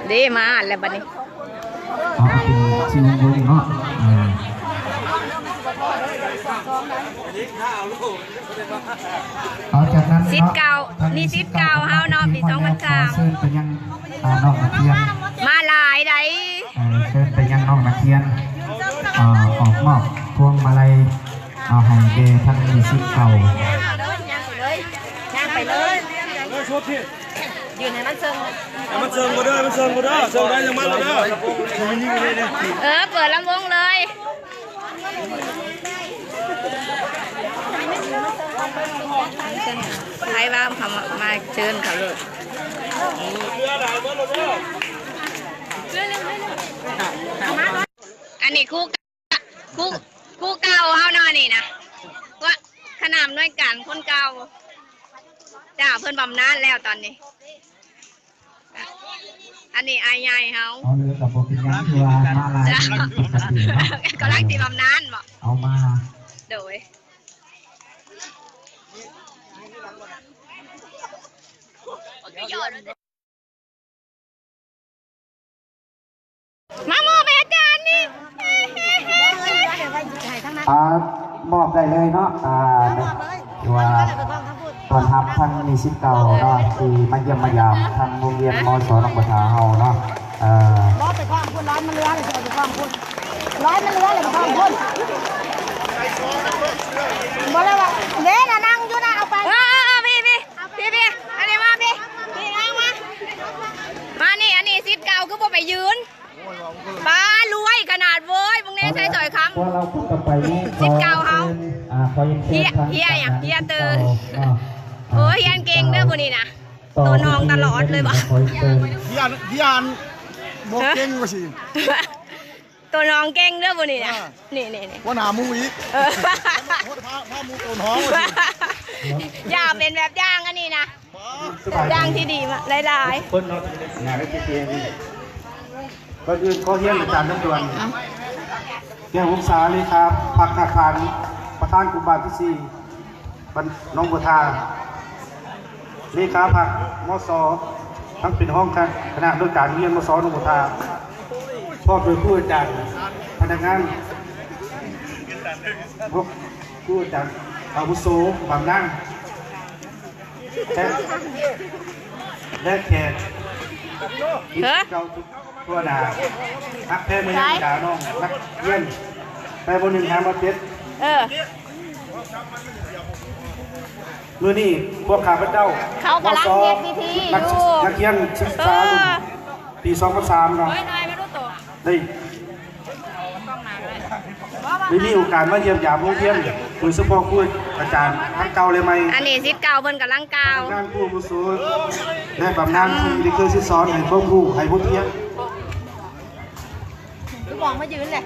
ເດ້ ມາແລ້ວບັດນີ້ ເອົາເປັນຊື່ວົງເນາະ ເອີ ເອົາ ຈາກນັ້ນເນາະ ສິດເກົ່າ ນິສິດເກົ່າເຮົາເນາະ ປີສອງພັນສາມ ຂໍເຊີນໄປຍັງ ອ່າ ນ້ອງນັກຮຽນ ມາຫຼາຍໃດ໋ ເອີ ເຊີນໄປຍັງນ້ອງນັກຮຽນ ເອີ ອອກມອບພວງມາໄລ ເອົາໃຫ້ແກ່ທັງນິສິດເກົ່າ ຍ່າງໄປເລີຍ ຍ່າງໄປເລີຍ ຢືນໃຫ້ມັນເຊິ່ງ ໃຫ້ມັນເຊິ່ງກ່ອນເດີ ໃຫ້ມັນເຊິ່ງກ່ອນເດີ ເຊີງໄດ້ຈັ່ງມາໂລດເດີ ເອີ ເປີດລຳວົງເລີຍ ໃຜວ່າເຂົ້າມາ ມາເຊີນເຂົາໂລດ ອັນນີ້ຄູ ຄູ ຄູເກົ່າເຮົາເນາະ ອັນນີ້ນະ ວ່າຄະນະອຳນວຍການຄົນເກົ່າ ຈ້າ ເພິ່ນບຳນານແລ້ວຕອນນີ້ ອັນນີ້ອ້າຍໃຫຍ່ເຮົາ ເອົາເລີຍ ກໍບໍ່ເປັນຫຍັງ ຄືວ່າມາຫຼາຍ ເຈົ້າ ກຳລັງຊິບຳນານບໍ ເອົາມາ ໂດຍ ມາມອບໃຫ້ອາຈານນີ້ ອ່າ ມອບໄດ້ເລີຍເນາະ ອ່າ ຖືວ່າຕ້ອນຮັບທັງນິສິດເກົ່າເນາະ ທີ່ມາຢ້ຽມມາຢາມທາງໂຮງຮຽນ ມສ ໜອງບົວທາເຮົາເນາະ ເອີ ບໍ່ໄປຂວ້າງພຸ້ນ ຮ້ອຍມັນເຫຼືອ ຊິເອົາໄປຂວ້າງພຸ້ນ ຮ້ອຍມັນເຫຼືອ ໄປຂວ້າງພຸ້ນ ບໍ່ແລ້ວວ່າ ເດ້ນະ ນັ່ງຢູ່ນະ ເອົາໄປ ເອີ ເອີ ເອີ ພີ່ ພີ່ ພີ່ ພີ່ ອັນນີ້ມາພີ່ ພີ່ ມາ ມາ ມານີ້ ອັນນີ້ສິດເກົ່າ ຄືບໍ່ໄປຢືນ ປ້າລວຍຂະໜາດເວີຍ ເບິ່ງແນ່ ໃສ່ສອຍຄຳ ສິດເກົ່າເຮົາ ອ່າ ເຮຍ ເຮຍຫຍັງ ເຮຍເຕີ ໂອ້ຍ ຮຽນເກັ່ງເດີຜູ້ນີ້ນະ ໂຕນຮອງຕະຫຼອດເລີຍບໍ ຮຽນ ຮຽນບໍ່ເກັ່ງວ່າຊີ້ ໂຕນຮອງເກັ່ງເດີຜູ້ນີ້ນະ ອ່າ ນີ້ໆໆ ຫົວໜ້າໝູ່ອີກ ເອີ ພາ ພາໝູ່ໂຕນຮອງວ່າຊີ້ ຢ່າເປັນແບບຢ່າງອັນນີ້ນະ ຢ່າງທີ່ດີມາຫຼາຍໆ ຄົນເນາະ ໜ້າເວທີ ກ່ອນອື່ນຂໍຮຽນອາຈານນຳດວນ ແກ້ວວົງສາ ເລຂາພັກຮາກຖານ ປະທານກຸ່ມບ້ານທີສີ່ ບ້ານໜອງບົວທາ ເລຂາພັກ ມສ ທັງເປັນຮອງຄະນະອຳນວຍການໂຮງຮຽນ ມສ ໜອງບົວທາ ພ້ອມດ້ວຍຄູອາຈານ ພະນັກງານ ພວກຄູອາຈານອາວຸໂສ ບຳນານ ແລະ ແລະແຂກ ເອີ ເຈົ້າທຸກທົ່ວໜ້າ ຮັກແທ້ມາຍັງບັນດານ້ອງນັກຮຽນ ແຕ່ ມ.ໜຶ່ງ ຫາ ມ.ເຈັດ ເອີ ມື້ນີ້ພວກຂ້າພະເຈົ້າ ເຂົາກຳລັງເຮັດພິທີຢູ່ ນັກຮຽນສຶກສາ ເອີ ປີສອງພັນສາມເນາະ ໄດ້ ໄດ້ມີໂອກາດມາຢ້ຽມຢາມໂຮງຮຽນ ໂດຍສະເພາະຄູອາຈານທັງເກົ່າ ແລະ ໃໝ່ ອັນນີ້ສິດເກົ່າເພິ່ນກຳລັງກ່າວ ງານຄູອາວຸໂສ ແລະ ບຳນານທີ່ໄດ້ເຄີຍສິດສອນໃຫ້ຄວາມຮູ້ໃຫ້ບົດຮຽນ ຄືບອກມາຢືນແຫຼະ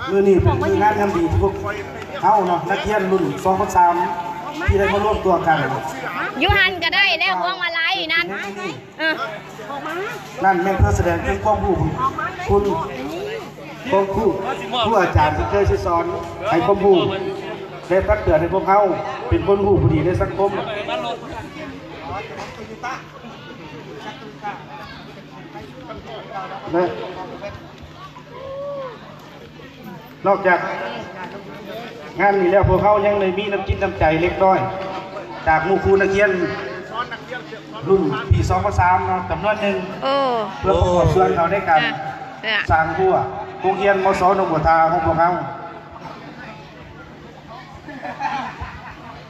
ມື້ນີ້ເປັນຄືງາມຍາມດີທີ່ພວກເຮົາເນາະ ນັກຮຽນລຸ້ນສອງພັນສາມ ທີ່ໄດ້ມາລວມຕົວກັນ ຢູ່ຫັ້ນກໍໄດ້ແລ້ວ ພວງມາໄລນັ້ນ ເອີ ນັ້ນແມ່ນເພື່ອສະແດງເຖິງຄວາມຮູ້ຄຸນຂອງຄູ ຄູອາຈານທີ່ເຄີຍສິດສອນໃຫ້ຄວາມຮູ້ ແລະ ຕັກເຕືອນໃຫ້ພວກເຮົາເປັນຄົນຮູ້ຜູ້ດີໃນສັງຄົມ ແລະ ນອກຈາກງານນີ້ແລ້ວ ພວກເຮົາຍັງໄດ້ມີນ້ຳຈິດນ້ຳໃຈເລັກນ້ອຍ ຈາກໝູ່ຄູ່ນັກຮຽນລຸ້ນປີສອງພັນສາມເນາະ ຈຳນວນໜຶ່ງ ໂອ້ ເພື່ອປະກອບສ່ວນເຂົ້າໃນການ ອ່ະ ສ້າງຮົ້ວໂຮງຮຽນ ມສ ໜອງບົວທາຂອງພວກເຮົາ.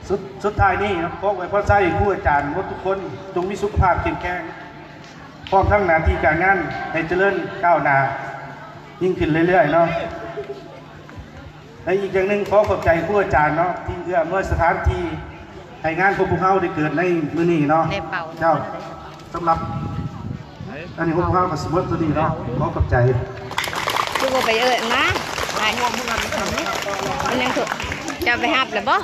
ສຸດ ສຸດທ້າຍນີ້ເນາະ ຂໍອວຍພອນໄຊຄູອາຈານໝົດທຸກຄົນ ຈົ່ງມີສຸຂະພາບເຂັ້ມແຂງ ພ້ອມທັງໜ້າທີ່ການງານໃຫ້ຈະເລີນກ້າວໜ້າຍິ່ງຂຶ້ນເລື້ອຍໆເນາະ ແລະ ອີກຢ່າງໜຶ່ງ ຂໍຂອບໃຈຄູອາຈານເນາະ ທີ່ເອື້ອອຳນວຍສະຖານທີ່ໃຫ້ງານຂອງພວກເຮົາໄດ້ເກີດໃນມື້ນີ້ເນາະ ເຈົ້າ. ສຳລັບອັນນີ້ ພວກເຮົາກໍຊິໝົດເທົ່ານີ້ເນາະ ຂໍຂອບໃຈ. ຄືບໍ່ໄປເອີ້ນມາ ໄປ ມັນຍັງຖືກ ຈະໄປຮັບແລ້ວບໍ່?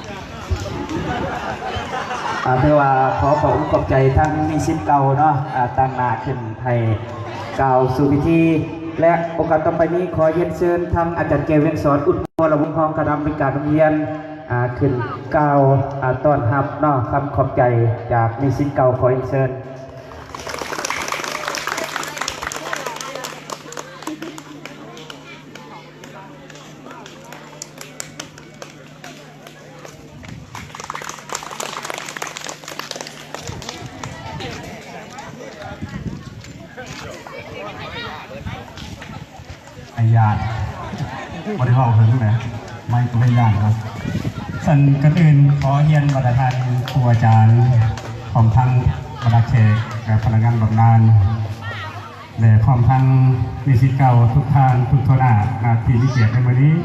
ອ່າ ຖືວ່າຂໍຂອບອົກຂອບໃຈທັງນິສິດເກົ່າເນາະ ອ່າ ຕາງໜ້າຂຶ້ນໃຫ້ກ່າວສູ່ພິທີ ແລະ ໂອກາດຕໍ່ໄປນີ້ ຂໍຮຽນເຊີນທັງອາຈານແກ້ວ ວຽງສອນ ອຸດມະລະວົງ ຮອງຄະນະອຳນວຍການໂຮງຮຽນ ອ່າ ຂຶ້ນກ່າວ ອ່າ ຕ້ອນຮັບເນາະ ຄຳຂອບໃຈຈາກນິສິດເກົ່າ ຂໍຮຽນເຊີນ. ໄອ້ຍາດ ບໍ່ໄດ້ເວົ້າເຖິງແຫຼະ ໄມ້ກໍໄດ້ຍາດເນາະ. ຊັ້ນກ່ອນອື່ນຂໍຮຽນບັນດາທ່ານຄູອາຈານ ພ້ອມທັງບັນດາແຂກ ແລະ ພະນັກງານບຳນານ ແລະ ພ້ອມທັງນິສິດເກົ່າທຸກທ່ານ ທຸກທົ່ວໜ້າ ທີ່ມີກຽດໃນມື້ນີ້.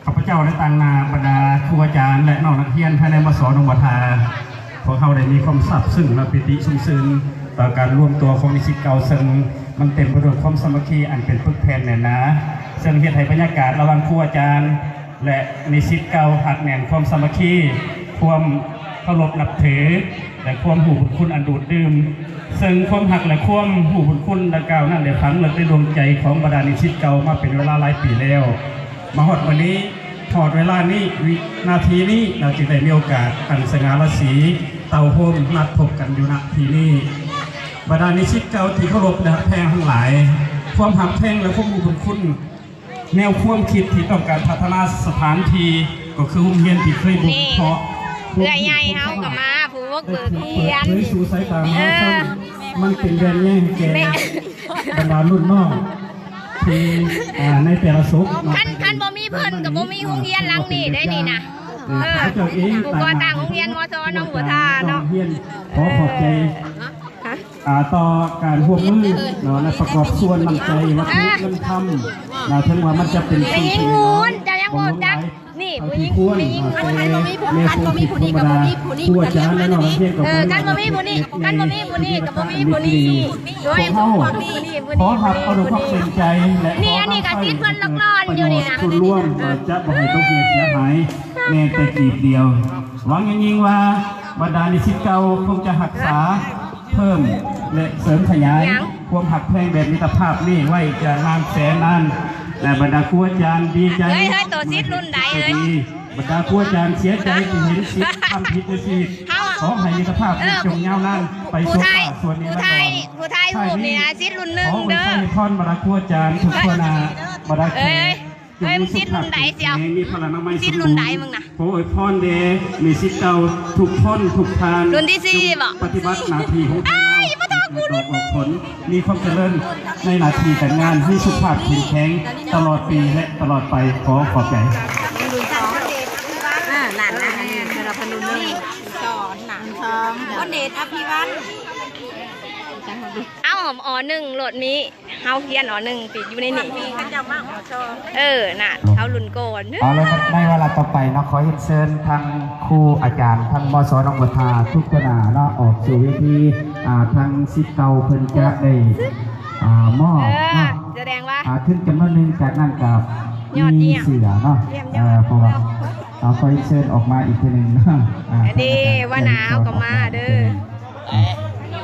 ຂ້າພະເຈົ້າໃນຕາງໜ້າບັນດາຄູອາຈານ ແລະ ນ້ອງນັກຮຽນພາຍໃນ ມສ ໜອງບັວທາ, ພວກເຮົາໄດ້ມີຄວາມຊາບຊຶ້ງ ແລະ ປີຕິຊົມຊື່ນຕໍ່ການລວມຕົວຂອງນິສິດເກົ່າ, ເຊິ່ງມັນເຕັມໄປດ້ວຍຄວາມສາມັກຄີອັນເປັນປຶກແຜ່ນແໜ້ນໜາ, ເຊິ່ງເຮັດໃຫ້ບັນຍາກາດລະຫວ່າງຄູອາຈານ ແລະ ນິສິດເກົ່າຮັກແໜ້ນຄວາມສາມັກຄີ, ຄວາມເຄົາລົບນັບຖື ແລະ ຄວາມຮູ້ບຸນຄຸນອັນດູດດື່ມ. ເຊິ່ງຄວາມຮັກ ແລະ ຄວາມຮູ້ບຸນຄຸນດັ່ງກ່າວນັ້ນ ໄດ້ຝັງເລິກໃນດວງໃຈຂອງບັນດານິສິດເກົ່າມາເປັນເວລາຫຼາຍປີແລ້ວ. ມາຮອດມື້ນີ້ ຮອດເວລານີ້ ວິນາທີນີ້ ເຮົາຈຶ່ງໄດ້ມີໂອກາດອັນສະຫງ່າລາສີ ເຕົ້າໂຮມນັດພົບກັນຢູ່ ນະ ທີ່ນີ້. ບັນດານິສິດເກົ່າທີ່ເຄົາລົບ ແລະ ຮັກແພງທັງຫຼາຍ, ຄວາມຮັກແພງ ແລະ ຄວາມຮູ້ບຸນຄຸນ ແນວຄວາມຄິດທີ່ຕ້ອງການພັດທະນາສະຖານທີ່ ກໍຄືໂຮງຮຽນທີ່ເຄີຍບົ່ມເພາະ ນີ້ ເອື້ອຍໃຫຍ່ເຮົາກໍມາ ຜູ້ບຸກເບີກໂຮງຮຽນ ເຜີຍສູ່ສາຍຕາມາ ເອີ ເຊິ່ງມັນເປັນແວ່ນແຍງແກ່ ແມ່ນ ບັນດາລຸ້ນນ້ອງ ທີ່ ອ່າ ໃນແຕ່ລະສົກເນາະ. ຄັນ ຄັນບໍ່ມີເພິ່ນກໍບໍ່ມີໂຮງຮຽນຫຼັງນີ້ໄດ໋ນີ້ນະ. ເອີ ຜູ້ກໍ່ຕັ້ງໂຮງຮຽນ ມສ ໜອງບົວທາເນາະ. ຮຽນຂໍຂອບໃຈ ອ່າ ຕໍ່ການຮ່ວມມືເນາະ ແລະ ປະກອບສ່ວນນ້ຳໃຈ ວັດຖຸ ເງິນຄຳນະ, ເຖິງວ່າມັນຈະເປັນສິ່ງທີ່ນ້ອຍ ເຈົ້າຍັງບໍ່ຮູ້ຈັກ ນີ້ຜູ້ຍິງ ຜູ້ຍິງ ຄັນບໍ່ມີຜູ້ນີ້ ຄັນບໍ່ມີຜູ້ນີ້ກໍບໍ່ມີຜູ້ນີ້ ຄູອາຈານ ແລະ ນ້ອງນັກຮຽນກໍ ເອີ ຄັນບໍ່ມີຜູ້ນີ້ ຄັນບໍ່ມີຜູ້ນີ້ກໍບໍ່ມີຜູ້ນີ້. ໂດຍ ພວກເຮົາຂໍຮັບເອົາດ້ວຍຄວາມເຕັມໃຈ ແລະ ນີ້ ອັນນີ້ກໍສິດເພິ່ນລັກລອນຢູ່ນີ້ນະ ປະໂຫຍດສ່ວນລວມ ຈະບໍ່ໃຫ້ຕົກເສຍຫາຍແມ້ແຕ່ກີບດຽວ. ຫວັງຢ່າງຍິ່ງວ່າບັນດານິສິດເກົ່າຄົງຈະຮັກສາ ເພີ່ມ ແລະ ເສີມຂະຫຍາຍຄວາມຮັກແພງແບບມິດຕະພາບນີ້ໄວ້ຢ່າງນານແສນນານ. ແລະ ບັນດາຄູອາຈານດີໃຈ ເຮີ້ຍ ເຮີ້ຍ ໂຕສິດລຸ້ນໃດເຮີ້ຍ? ບັນດາຄູອາຈານເສຍໃຈທີ່ເຫັນສິດທຳຜິດໃນຊີວິດ. ຂໍໃຫ້ມິດຕະພາບນີ້ ເອີ ຈົ່ງຍາວນານໄປສູ່ຟ້າສ່ວນນິລັນດອນ. ຜູ້ຖ່າຍ ຜູ້ຖ່າຍຮູບນີ້ນະ ສິດລຸ້ນໜຶ່ງເດີ. ຂໍອວຍພອນບັນດາຄູອາຈານທຸກຄົນນະ ບັນດາແຂກ ເອີຍ ເອີຍ ມັນສິດລຸ້ນໃດສ່ຽວ? ມີພະລານາໄມ ສິດລຸ້ນໃດມຶງນະ? ຂໍອວຍພອນແດ່ ມີສິດເກົ່າທຸກຄົນທຸກທ່ານ ລຸ້ນທີສີ່ບໍ? ຈົ່ງປະຕິບັດໜ້າທີ່ຂອງຕົນ ໃຫ້ເກີດດອກອອກຜົນ ມີຄວາມຈະເລີນໃນໜ້າທີ່ການງານ ມີສຸຂະພາບເຂັ້ມແຂງຕະຫຼອດປີ ແລະ ຕະຫຼອດໄປ. ຂໍຂອບໃຈ. ລຸ້ນສອງ ອ່າ ນັ້ນນະ ແມ່ນ ແຕ່ລະເພິ່ນລຸ້ນໜຶ່ງ ສອງນະ ຄົນເດດ ອະພິວັນ. ເອົ້າ ອໍໜຶ່ງໂລດມີ ເຮົາຮຽນ ອໍໜຶ່ງ ຕິດຢູ່ໃນນີ້ ເຂົາເຈົ້າມາ ອໍສອງ. ເອີ ນະ ເຮົາລຸ້ນກ່ອນ. ເອົາລະ ໃນວາລະຕໍ່ໄປເນາະ ຂໍຮຽນເຊີນທາງຄູອາຈານ ທາງ ມສ ໜອງບົວທາ ທຸກຄະນະເນາະ ອອກສູ່ເວທີ. ອ່າ ທາງສິດເກົ່າເພິ່ນຈະໄດ້ ອ່າ ມອບ ເອີ ເນາະ ສະແດງວ່າ ອ່າ ທຶນຈຳນວນໜຶ່ງ. ຈາກນັ້ນກໍມີເສື້ອເນາະ ເອີ ເພາະວ່າ ເອົາ ຂໍຮຽນເຊີນອອກມາອີກເທື່ອໜຶ່ງເນາະ. ອ່າ ອັນນີ້ຫົວໜ້າເຮົາກໍມາເດີ.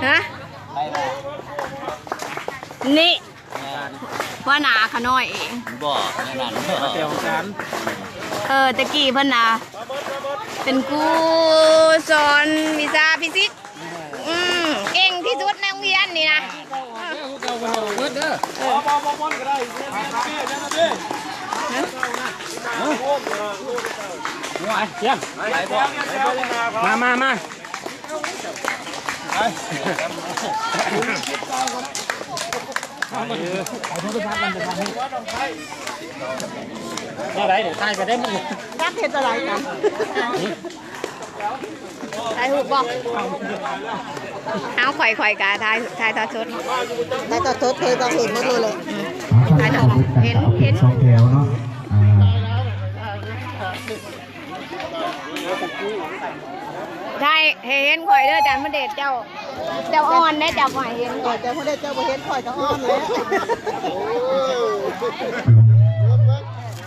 ຮະ ນີ້ ແມ່ນ ຫົວໜ້າຂະນ້ອຍເອງ ບໍ່ ແມ່ນນັ້ນ ແຕ່ຂອງການ ເອີ ແຕ່ກີ້ເພິ່ນນະ ເປັນຄູສອນວິຊາຟີຊິກ ອືມ ເກັ່ງທີ່ສຸດໃນໂຮງຮຽນນີ້ນະ. ເອົາເອົາເອົາເບິດເດີ ບໍ່ບໍ່ບໍ່ບໍ່ກໍໄດ້ ເອົາ ເອົາ ເອົາ ເອົາ ເອົາ ມາ ມາ ມາ. ແນວໃດ ຖ່າຍໄປໄດ້ໝົດ ຈັກເຮັດອະໄລກັນ ຖ່າຍຮູບບໍ່? ເອົາ ຂ້ອຍ ຂ້ອຍກະຖ່າຍ ຖ່າຍທອດສົດ ຖ່າຍທອດສົດ ເຄີຍບາງເຫັນໝົດເລີຍ ຖ່າຍທອດ ເຫັນ ເຫັນສອງແຖວເນາະ ອ່າ. ໄດ້ ໃຫ້ເຫັນຂ້ອຍເດີ ອາຈານພະເດດ ເຈົ້າ ເຈົ້າອ່ອນເດ້ ເຈົ້າບໍ່ໃຫ້ເຫັນຂ້ອຍ ອາຈານພະເດດ ເຈົ້າບໍ່ເຫັນຂ້ອຍກໍອ່ອນແລ້ວ.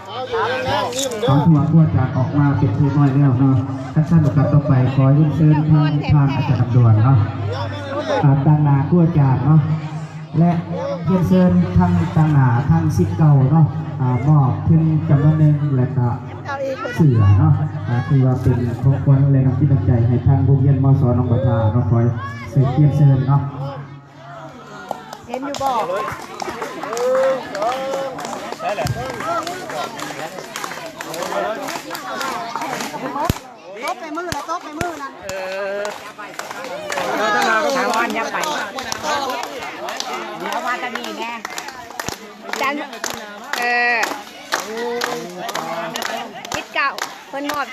ເອົາ ຖືວ່າຄູອາຈານອອກມາເປັນທີ່ຮຽບຮ້ອຍແລ້ວເນາະ. ຄັນຊັ້ນໂອກາດຕໍ່ໄປ ຂໍຮຽນເຊີນທາງທ່ານອາຈານລຳດວນເນາະ ອ່າ ຕາງໜ້າຄູອາຈານເນາະ. ແລະ ຮຽນເຊີນທາງຕາງໜ້າທາງສິດເກົ່າເນາະ ອ່າ ມອບທຶນຈຳນວນໜຶ່ງ ແລະກະເສື້ອເນາະ ອ່າ ຖືວ່າເປັນຂອງຂວັນ ແລະ ນ້ຳຈິດນ້ຳໃຈໃຫ້ທາງໂຮງຮຽນ ມສ ໜອງບັວທາເນາະ. ຂໍເຊີນ ຮຽນເຊີນເນາະ. ເຫັນຢູ່ບໍ່? ຕົກໃນມືລະ ຕົກໃນມືນັ້ນ ເອີ ທາງອ່ອນຢ່າໄປ ດຽວມາທາງນີ້ແນ່.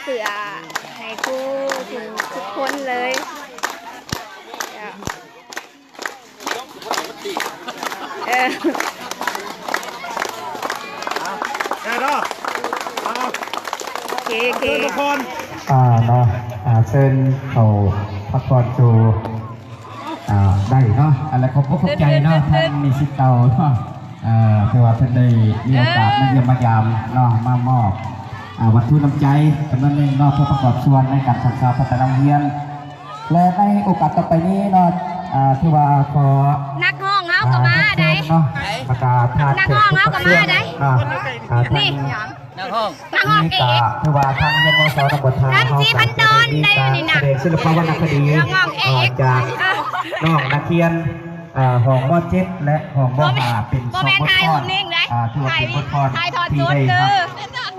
ເສື້ອໃຫ້ຄູທຸກຄົນເລີຍ. ເອີ ໂອເຄ ໂອເຄ ເຊີນພັກຜ່ອນ ອ່າ ເນາະ ອ່າ ເຊີນເຂົ້າພັກຜ່ອນຢູ່ ອ່າ ໄດ້ເນາະ. ອັນ ແລະ ຂອບອົກຂອບໃຈເນາະ ທາງນິສິດເກົ່າເນາະ ເອີ ເພາະວ່າເພິ່ນໄດ້ມີໂອກາດມາຢ້ຽມມາຢາມເນາະ ມາມອບ ອ່າ ວັດຖຸນ້ຳໃຈຈຳນວນໜຶ່ງເນາະ ເພື່ອປະກອບສ່ວນໃນການສ້າງສາພັດທະນາໂຮງຮຽນ ແລະ ໃນໂອກາດຕໍ່ໄປນີ້ເນາະ ອ່າ ຖືວ່າຂໍ ນັກຮ້ອງເຮົາກໍມາໄດ໋ ອ່າ ເນາະ ບັນດາທ່ານ ນັກຮ້ອງເຮົາກໍມາໄດ໋ ເນາະ ອ່າ ທ່ານ ນີ້ ນັກຮ້ອງ ນັກຮ້ອງເອກ ຖືວ່າທາງໂຮງຮຽນ ມສ ໜອງບົວທາ ນຳສີພັນດອນໄດ້ນີ້ນະ ການສະແດງສິລະປະວັນນະຄະດີ ນັກຮ້ອງເອກ ເອີ ຈາກ ເອີ ນ້ອງນັກຮຽນ ອ່າ ຫ້ອງ ມ.ເຈັດ ແລະ ຫ້ອງ ມ.ຫ້າ ເປັນສອງບົດຟ້ອນ ອ່າ ຖືວ່າເປັນບົດຟ້ອນທີ່ໄດ້ຮັບ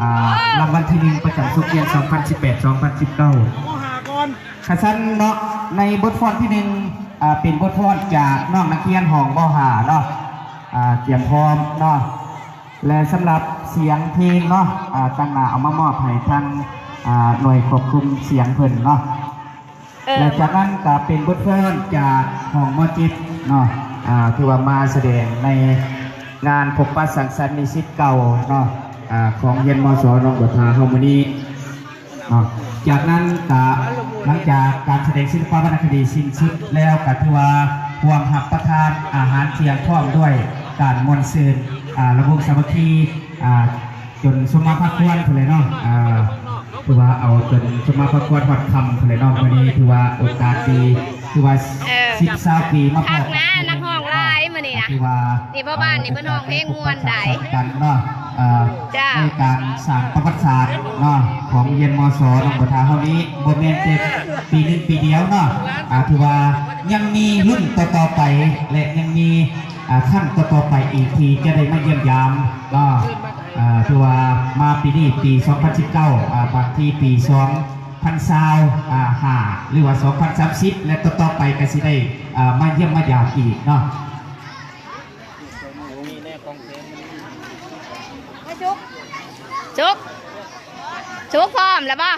ອ່າ ລາງວັນທີໜຶ່ງ ປະຈຳສົກຮຽນ ສອງພັນສິບແປດ ສອງພັນສິບເກົ້າ. ຄັນຊັ້ນເນາະ ໃນບົດຟ້ອນທີໜຶ່ງ ອ່າ ເປັນບົດຟ້ອນຈາກນ້ອງນັກຮຽນຫ້ອງ ມ.ຫ້າ ເນາະ ອ່າ ກຽມພ້ອມເນາະ ແລະ ສຳລັບສຽງເພງເນາະ ອ່າ ຕັ້ງໜ້າເອົາມາມອບໃຫ້ທາງ ອ່າ ໜ່ວຍຄວບຄຸມສຽງເພິ່ນເນາະ. ເອີ ແລະ ຈາກນັ້ນກໍເປັນບົດຟ້ອນຈາກຫ້ອງ ມ.ເຈັດ ເນາະ ອ່າ ຖືວ່າມາສະແດງໃນງານພົບປະສັງສັນນິສິດເກົ່າເນາະ ອ່າ ຂອງໂຮງຮຽນ ມສ ໜອງບົວທາເຮົາມື້ນີ້ເນາະ. ຈາກນັ້ນກໍ ຫຼັງຈາກການສະແດງສິລະປະວັນນະຄະດີສິ້ນສຸດແລ້ວ ກໍຖືວ່າຮ່ວມຮັບປະທານອາຫານທ່ຽງ ພ້ອມດ້ວຍການມ່ວນຊື່ນ ອ່າ ລຳວົງສາມັກຄີ ອ່າ ຈົນສົມມາພາຄວນພຸ້ນແຫຼະເນາະ ອ່າ ຖືວ່າເອົາຈົນສົມມາພາຄວນຮອດຄ່ຳພຸ້ນແຫຼະເນາະ. ມື້ນີ້ຖືວ່າໂອກາດດີ ຖືວ່າ ເອີ ສິບ ຊາວປີມາພໍ້ກັນ ນັກຮ້ອງຫຼາຍມື້ນີ້ນະ ຖືວ່າ ນີ້ພໍ່ບ້ານນີ້ເພິ່ນຮ້ອງເພງມ່ວນໄດ໋ ກັນເນາະ ເອີ ເຈົ້າ ໃນການສ້າງປະຫວັດສາດເນາະ ຂອງໂຮງຮຽນ ມສ ໜອງບົວທາເຮົານີ້ ບໍ່ແມ່ນແຕ່ປີໜຶ່ງປີດຽວເນາະ ອ່າ ຖືວ່າຍັງມີລຸ້ນຕໍ່ໆໄປ ແລະ ຍັງມີ ອ່າ ຄັ້ງຕໍ່ໆໄປອີກທີ່ຈະໄດ້ມາຢ້ຽມຢາມເນາະ ອ່າ ຖືວ່າມາປີນີ້ປີສອງພັນສິບເກົ້າ ອ່າ ບາງທີປີສອງພັນຊາວຫ້າ ຫຼືວ່າສອງພັນສາມສິບ ແລະ ຕໍ່ໆໄປກໍຊິໄດ້ ອ່າ ມາຢ້ຽມມາຢາມອີກເນາະ. ສຸກ ສຸກ ພ້ອມແລ້ວບໍ່?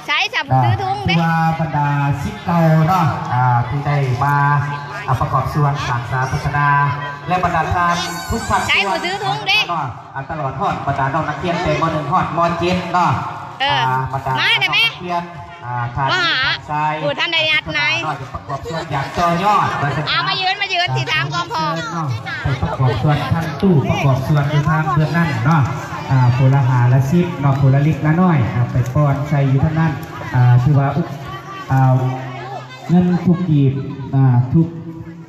ໃຊ້ສຳ ຖືທຸງເດ້ ຖືວ່າບັນດາສິດເກົ່າເນາະ ອ່າ ທີ່ໄດ້ມາ ອ່າ ປະກອບສ່ວນສ້າງສາພັດທະນາ ແລະ ບັນດາທ່ານທຸກພາກສ່ວນ ໃຊ້ຜູ້ຖືທຸງເດ້ ເນາະ ອ່າ ຕະຫຼອດຮອດບັນດານ້ອງນັກຮຽນແຕ່ ມ.ໜຶ່ງ ຮອດ ມ.ເຈັດ ເນາະ ເອີ ອ່າ ບັນດາ ມາໄດ້ແມ່ ນ້ອງນັກຮຽນ ອ່າ ທ່ານ ມາຫາ ຊາຍ ຜູ້ທ່ານໄດ້ຍັດໃນ ເນາະ ຈະປະກອບສ່ວນຢ່າງຕໍ່ຍອດ ເອົາ ມາຢືນ ມາຢືນ ຊິຖາມຄວາມພ້ອມ ເນາະ ໄປປະກອບສ່ວນ ທັງຕູ້ປະກອບສ່ວນຢູ່ທາງເບື້ອງນັ້ນເນາະ ອ່າ ຜູ້ລະຫ້າລະສິບເນາະ ຜູ້ລະເລັກລະນ້ອຍ ອ່າ ໄປປ່ອນໃສ່ຢູ່ທາງນັ້ນ ອ່າ ຖືວ່າ ອ່າ ເງິນທຸກກີບ ອ່າ ທຸກ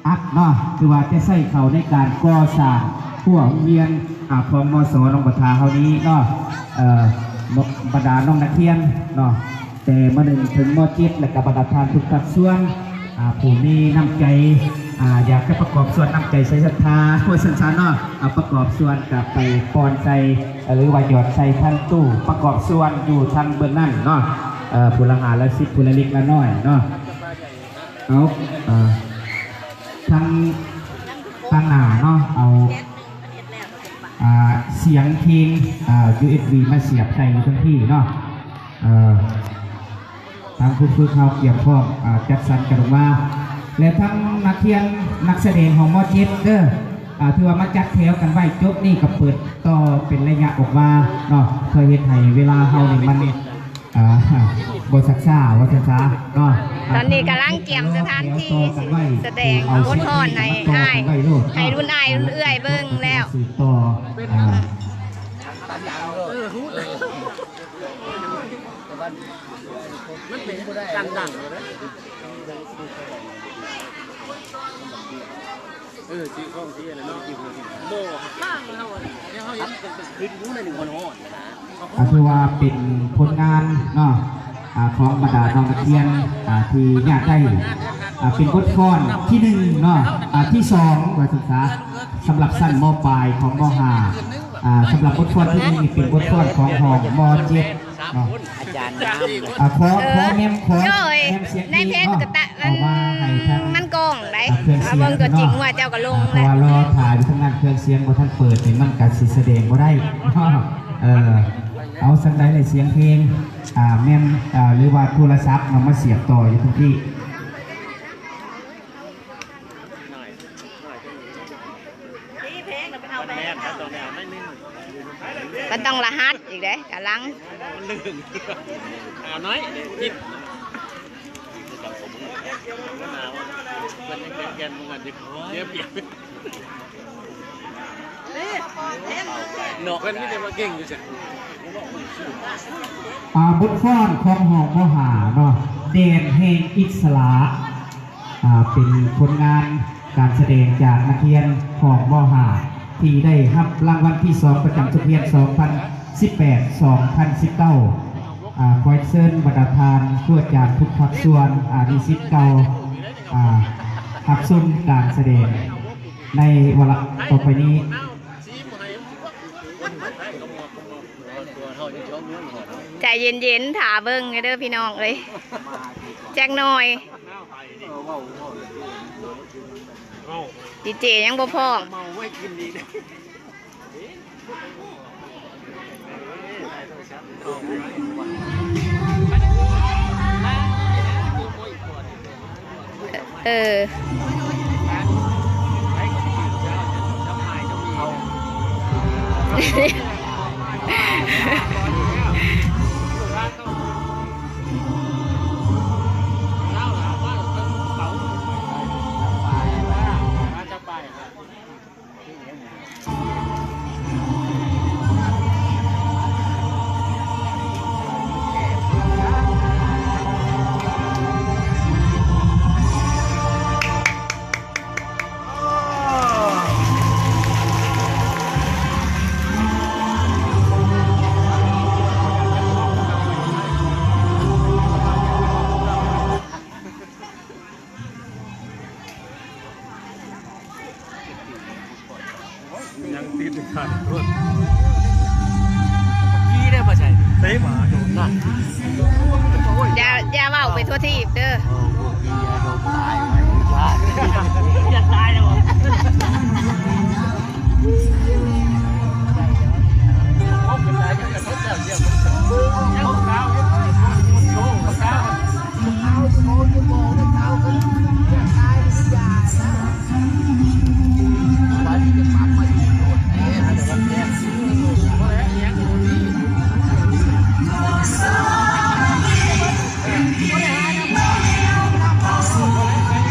ອັດເນາະ ຖືວ່າຈະໃຊ້ເຂົ້າໃນການກໍ່ສ້າງຮົ້ວໂຮງຮຽນ ອ່າ ຂອງ ມສ ໜອງບັວທາເຮົານີ້ເນາະ ເອີ ບັນດານ້ອງນັກຮຽນເນາະ ແຕ່ ມ.ໜຶ່ງ ເຖິງ ມ.ເຈັດ ແລະ ກໍບັນດາທ່ານທຸກພາກສ່ວນ ອ່າ ຜູ້ມີນ້ຳໃຈ ອ່າ ຢາກຈະປະກອບສ່ວນນ້ຳໃຈໃສ່ສັດທາ ວ່າຊັ້ນຊະເນາະ ອ່າ ປະກອບສ່ວນກໍໄປປ່ອນໃສ່ ຫຼືວ່າຫຍອດໃສ່ທັງຕູ້ປະກອບສ່ວນຢູ່ທາງເບື້ອງນັ້ນເນາະ ເອີ ຜູ້ລະຫ້າລະສິບ ຜູ້ລະເລັກລະນ້ອຍເນາະ. ເອົາ ເອີ ທາງ ທາງໜ້າເນາະ ເອົາ ອ່າ ສຽງເພງ ອ່າ ຢູເອັສບີ ມາສຽບໃສ່ຢູ່ທັງພີ້ເນາະ ເອີ ທາງຜູ້ຝຶກເຮົາກຽມພ້ອມ ອ່າ ຈັດສັນກັນອອກມາ ແລະ ທັງນັກຮຽນນັກສະແດງຂອງ ມ.ເຈັດ ເດີ ອ່າ ຖືວ່າມາຈັດແຖວກັນໄວ້ ຈົບນີ້ກໍເປີດຕໍ່ເປັນໄລຍະອອກມາເນາະ ເພື່ອເຮັດໃຫ້ເວລາເຮົານີ້ມັນ ອ່າ ບໍ່ຊັກຊ້າວ່າຊັ້ນຊະເນາະ ຕອນນີ້ກຳລັງກຽມສະຖານທີ່ຊິສະແດງບົດຟ້ອນໃຫ້ອ້າຍ ໃຫ້ລຸ້ນອ້າຍລຸ້ນເອື້ອຍເບິ່ງແລ້ວ ສືບຕໍ່ ອ່າ ມັນເປັນການດັງເລີຍ ເອີ ຊື້ຂອງຊື້ອັນນັ້ນເນາະ ບໍ່ ທາງເຮົາ ແນວເຮົາເຫັນຂຶ້ນຢູ່ໃນໜຶ່ງຮ້ອນໆນະ ອ່າ ຖືວ່າເປັນຜົນງານເນາະ ອ່າ ຂອງບັນດານ້ອງນັກຮຽນ ອ່າ ທີ່ຍາດໄດ້ ອ່າ ເປັນບົດຟ້ອນທີໜຶ່ງເນາະ ອ່າ ທີສອງ ວ່າຊັ້ນຊະ ສຳລັບຊັ້ນ ມ.ປາຍ ຂອງ ມ.ຫ້າ ອ່າ ສຳລັບບົດຟ້ອນທີໜຶ່ງນີ້ເປັນບົດຟ້ອນຂອງຫ້ອງ ມ.ເຈັດ ເນາະ ອາຈານງາມ ອ່າ ຂໍ ເອີ ຂໍແນມ ຂໍ ໂດຍ ແນມສຽງ ໃນເພຈ ເນາະ ກໍຕະ ເອົາມາໃຫ້ທາງ ມັນກ້ອງໄດ໋ ອ່າ ເຄື່ອງສຽງ ມາເບິ່ງຕົວຈິງ ເນາະ ວ່າເຈົ້າກໍລົງ ອ່າ ເພາະວ່າລໍຖ້າຢູ່ທາງນັ້ນ ເຄື່ອງສຽງບໍ່ທັນເປີດນີ້ ມັນກໍຊິສະແດງບໍ່ໄດ້ເນາະ ເອີ ເອົາ ຊັ້ນໃດລະ ສຽງເພງ ອ່າ ແມ່ນ ອ່າ ຫຼືວ່າໂທລະສັບເນາະ ມາສຽບຕໍ່ຢູ່ທຸກທີ່. ມັນຕ້ອງລະຫັດອີກເດ້ ກຳລັງ ເອົາໜ້ອຍ ເນາະ ເພິ່ນມີແຕ່ວ່າເກັ່ງຢູ່ຊັ້ນ. ອ່າ ບົດຟ້ອນຂອງຫ້ອງ ມໍຫ້າ ເນາະ ແດນແຫ່ງອິດສະຫຼະ ອ່າ ເປັນຜົນງານການສະແດງຈາກນັກຮຽນຫ້ອງ ມໍຫ້າ ທີ່ໄດ້ຮັບລາງວັນທີສອງ ປະຈຳສົກຮຽນ ສອງພັນສິບແປດ ສອງພັນສິບເກົ້າ. ອ່າ ຂໍເຊີນບັນດາທ່ານຜູ້ອາຈານທຸກພາກສ່ວນ ອ່າ ນິສິດເກົ່າ ອ່າ ຮັບຊົມການສະແດງໃນວາລະຕໍ່ໄປນີ້. ໃຈເຢັນໆ ຖ້າເບິ່ງເດີພີ່ນ້ອງເອີຍ ຈັກໜ່ອຍ ດີເຈຍັງບໍ່ພ້ອມ. ເອີ. ຍັງຕິດຂັດລົດ ຂີ່ໄດ້ບໍ່ໃສ່ ເຕະໝາໂດນນະ. ຢ່າ ຢ່າເວົ້າໄປທົ່ວທີບເດີ. ເອົາໂຊຢູ່ບໍ່ໄດ້ເອົາກັນ ຢາກຕາຍຫຼືຢານະ.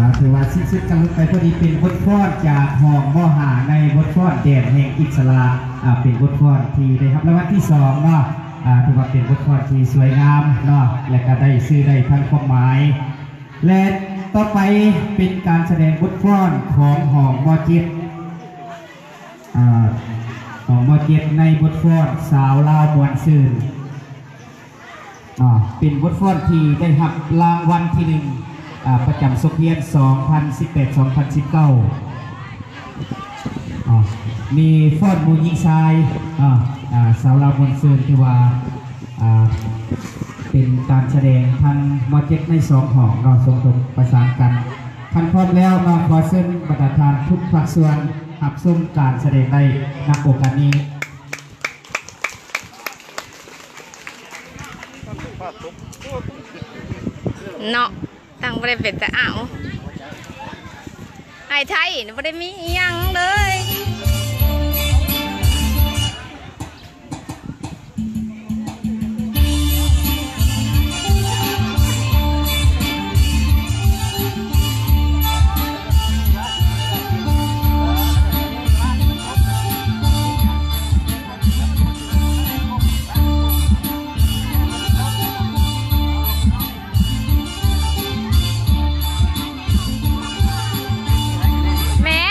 ອ່າ ຖືວ່າສິ້ນສຸດການລົງໄປພໍດີ ເປັນບົດຟ້ອນຈາກຫ້ອງ ມໍຫ້າ ໃນບົດຟ້ອນແດນແຫ່ງອິດສະຫຼະ ອ່າ ເປັນບົດຟ້ອນທີ່ໄດ້ຮັບລາງວັນທີສອງເນາະ ອ່າ ຖືວ່າເປັນບົດຟ້ອນທີ່ສວຍງາມເນາະ ແລະກະໄດ້ຊື່ໄດ້ທັງຄວາມໝາຍ ແລະຕໍ່ໄປເປັນການສະແດງບົດຟ້ອນຂອງຫ້ອງ ມໍເຈັດ ອ່າ ຂອງ ມໍເຈັດ ໃນບົດຟ້ອນສາວລາວມ່ວນຊື່ນ ອ່າ ເປັນບົດຟ້ອນທີ່ໄດ້ຮັບລາງວັນທີໜຶ່ງ ອ່າ ປະຈຳສົກຮຽນ ສອງພັນສິບແປດ ສອງພັນສິບເກົ້າ ອ່າ ມີຟ້ອນໝູ່ຍິງຊາຍ ອ່າ ອ່າ ສາວລາວມ່ວນຊື່ນ ຖືວ່າ ອ່າ ເປັນການສະແດງທັງ ມໍເຈັດ ໃນສອງຫ້ອງເນາະ ສົມທົບປະສານກັນ. ຄັນພ້ອມແລ້ວເນາະ ຂໍເຊີນບັນດາທ່ານທຸກພາກສ່ວນຮັບຊົມການສະແດງໄດ້ ນຳໂອກາດນີ້. ເນາະ ຕັ້ງບໍ່ໄດ້ເປັນຕາເອົາ ໄອ້ໄທນະ ບໍ່ໄດ້ມີອີ່ຫຍັງເລີຍ. ແມ່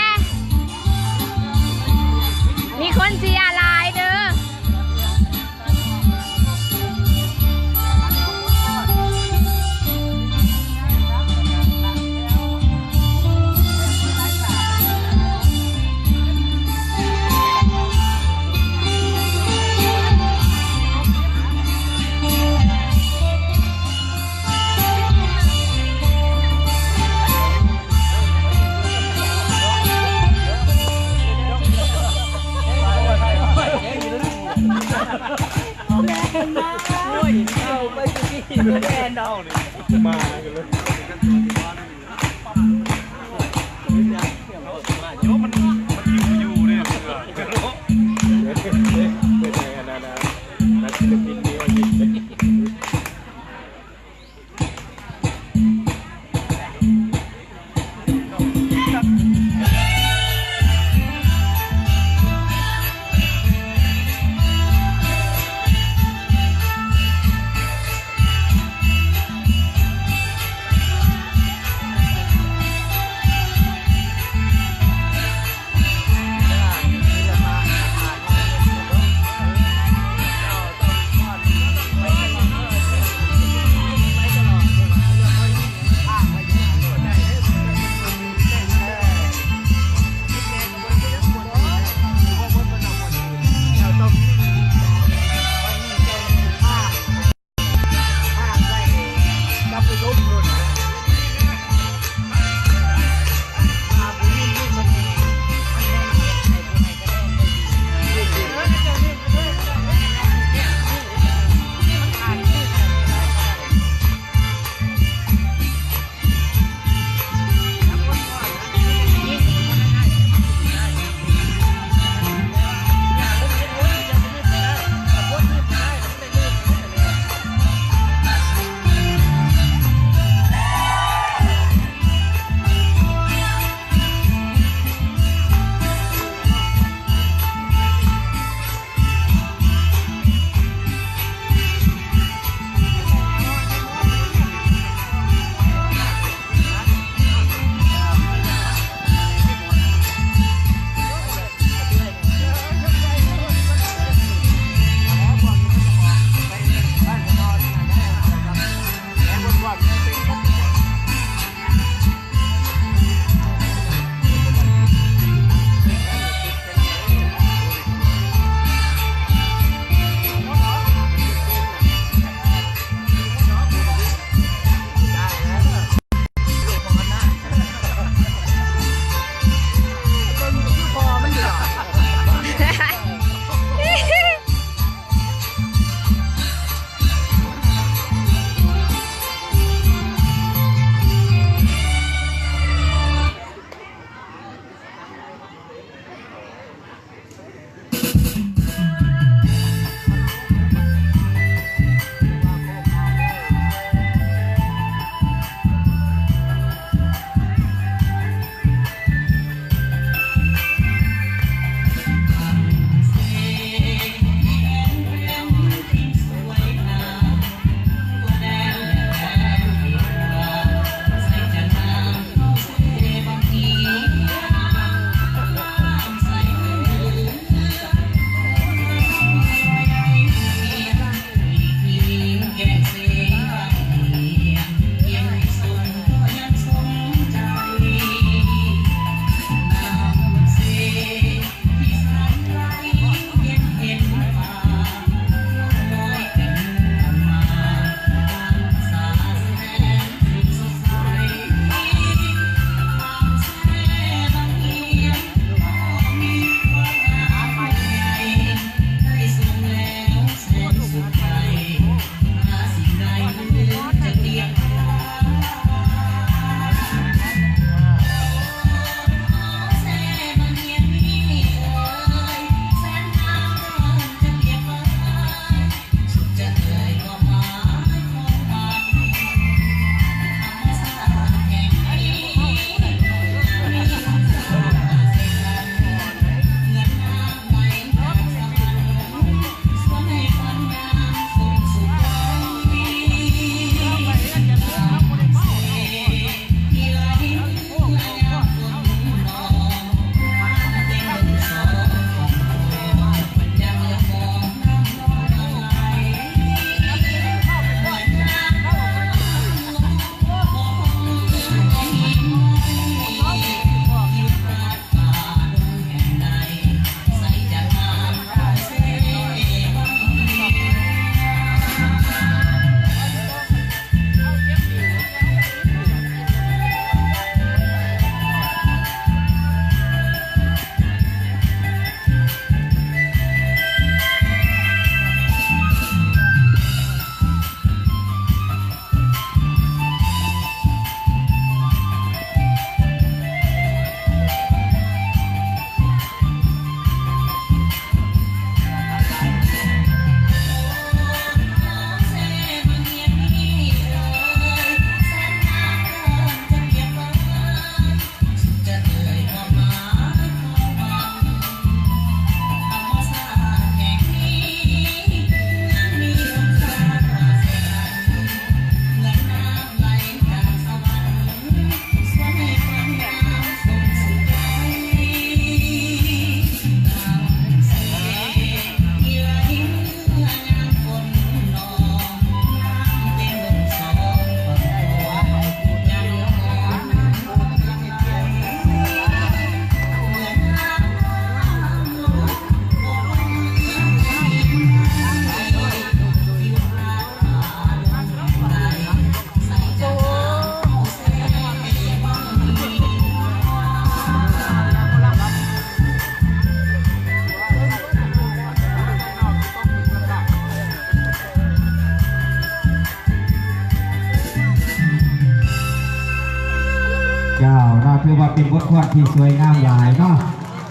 ເຈົ້າເນາະ ຖືວ່າເປັນບົດຄວນທີ່ສວຍງາມຫຼາຍເນາະ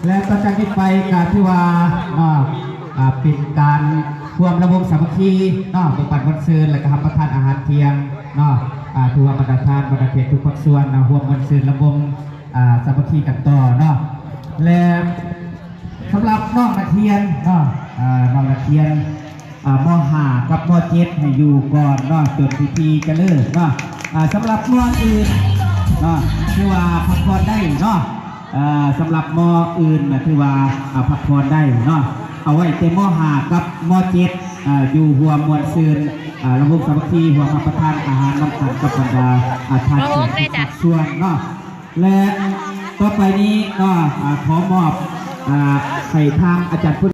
ແລະ ຕໍ່ຈາກນີ້ໄປກໍຖືວ່າເນາະ ອ່າ ເປັນການຮ່ວມລຳວົງສາມັກຄີເນາະ ເບິ່ງປັນມ່ວນຊື່ນ ແລະ ກໍຮັບປະທານອາຫານທ່ຽງເນາະ ອ່າ ຖືວ່າບັນດາທ່ານ ບັນດາແຂກທຸກພາກສ່ວນເນາະ ຮ່ວມມ່ວນຊື່ນລຳວົງ ອ່າ ສາມັກຄີກັນຕໍ່ເນາະ ແລະ ສຳລັບນ້ອງນັກຮຽນເນາະ ເອີ ນ້ອງນັກຮຽນ ເອີ ມໍຫ້າ ກັບມໍເຈັດ ໃຫ້ຢູ່ກ່ອນເນາະ ຈົນພິທີຈະເລີກເນາະ ເອີ ສຳລັບມໍອື່ນເນາະ ຖືວ່າພັກຜ່ອນໄດ້ເນາະ ເອີ ສຳລັບມໍອື່ນນະ ຖືວ່າ ເອີ ພັກຜ່ອນໄດ້ເນາະ ເອົາໄວ້ແຕ່ມໍຫ້າ ກັບມໍເຈັດ ເອີ ຢູ່ຮ່ວມມ່ວນຊື່ນ ເອີ ລຳວົງສາມັກຄີ ຮ່ວມຮັບປະທານອາຫານນຳກັນກັບບັນດາ ເອີ ທ່ານແຂກທຸກພາກສ່ວນເນາະ. ແລະ ຕໍ່ໄປນີ້ເນາະ ອາ ຂໍມອບ ອາ ໃຫ້ທາງອາຈານ